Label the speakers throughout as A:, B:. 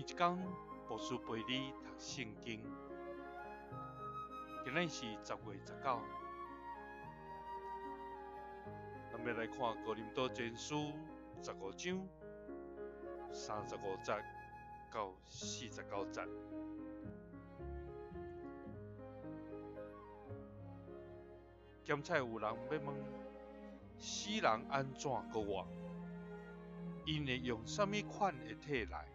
A: 每一工，牧師陪你讀聖經。今日是10月19，咱欲來看哥林多前書十五章35節到49節。檢採有人欲問：死人按怎閣活？𪜶會用啥物款的體來？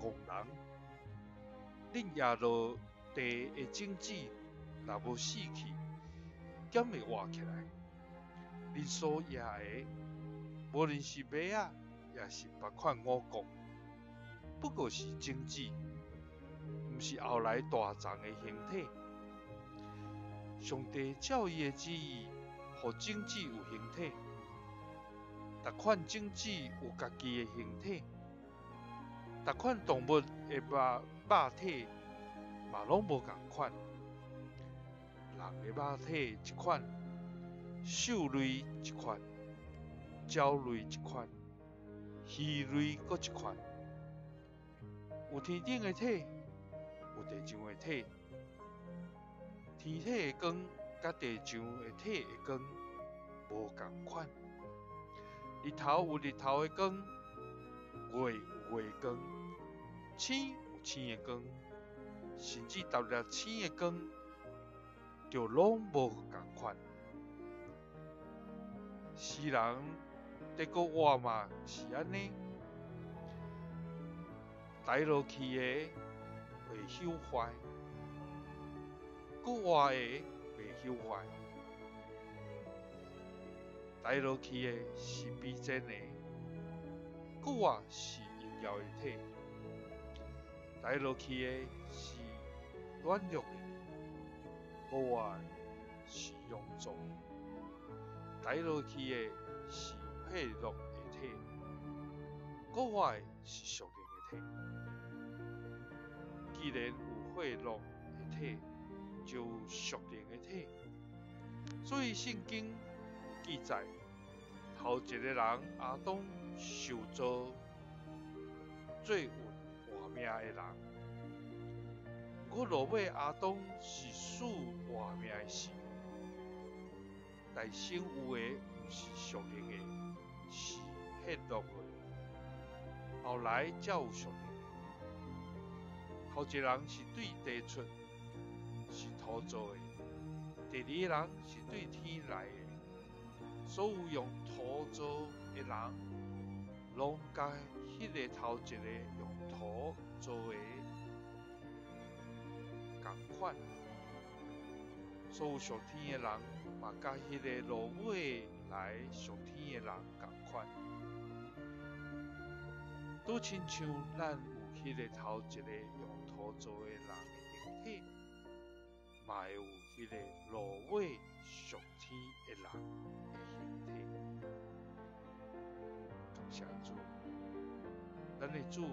A: 戇人，恁掖落地的種子，若無死去，敢會活起來？恁所掖的，無論是麥仔，抑是別款五穀，不過是種子，毋是後來大欉的形體。上帝照伊的旨意，予種子有形體，逐款種子有家己的形體。逐款動物的肉體嘛攏無仝款，人的肉體一款，獸類一款，鳥類一款，魚類閣一款。有天頂的體，有地上的體。天體的光佮地上的體的光無仝款。日頭有日頭的光，月有月光，星有星的光，甚至逐粒星的光，就攏無仝款。死人得閣活嘛是按呢，埋落去的會朽壞，閣活的袂朽壞。埋落去的是卑賤的，閣活是榮耀的體；埋落去的是軟弱的，閣活的是勇壯的；埋落去的是血肉的體，閣活的是屬靈的體。既然有血肉的體，就有屬靈的體。所以聖經記載，頭一個人亞當受造做有活命的人，毋過落尾亞當是賜活命的神，但先有的毋是屬靈的，是血肉的，後來才有屬靈的。頭一個人是對地出，是土做的；第二個人是對天來的。所有用土做的人，攏佮彼个頭一个用土做的仝款；所有屬天的人，嘛佮彼个落尾來屬天的人仝款。拄親像咱有彼个頭一个用土做的人的形體，嘛會有彼个落尾屬天的人的形體。感謝主，咱的主予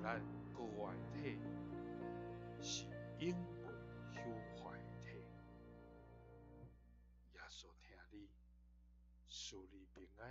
A: 咱閣活的體是永袂朽壞的體。耶穌疼你，賜你平安。